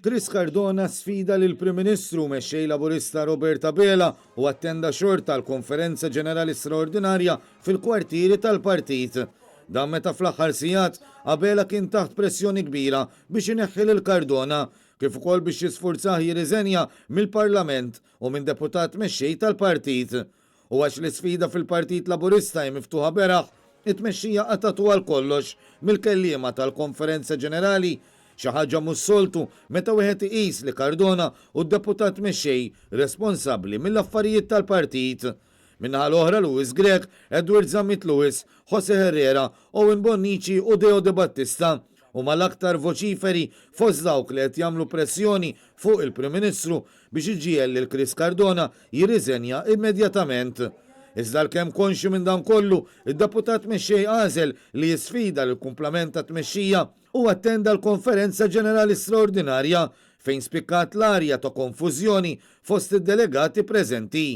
Chris Cardona sfida lill-Prim Ministru u Mexxej Laburista Robert Abela u attenda xorta għall-Konferenza Ġenerali Straordinarja fil-kwartieri tal-partit. Dan meta fl-aħħar sigħat Abela kien taħt pressjoni kbira biex ineħħi lil Cardona, kif ukoll biex jisfurzah jirriżenja mill-Parlament u minn deputat mexxej tal-partit. U għax l-isfida fil-Partit Laburista hi miftuħa beraħ, it-tmexxija qatgħatu għal kollox mill-kelliema tal-Konferenza Ġenerali, xi ħaġa mhux soltu meta wieħed iqis li Cardona hu d-deputat mexxej responsabbli mill-affarijiet tal-partit. Min-naħa l-oħra Louis Grech, Edward Zammit Lewis, Jose Herrera, Owen Bonnici u Deo Debattista huma l-aktar voċiferi fost dawk li qed jagħmlu pressjoni fuq il-Prim Ministru biex iġiegħel lil Chris Cardona jirriżenja immedjatament. Iżda għalkemm konxju minn dan kollu, id-Deputat Mexxej għażel li jisfida lill-kumplament tat-tmexxija u attenda l-Konferenza Ġenerali Straordinarja fejn spikkat l-arja ta' konfużjoni fost id-delegati preżenti.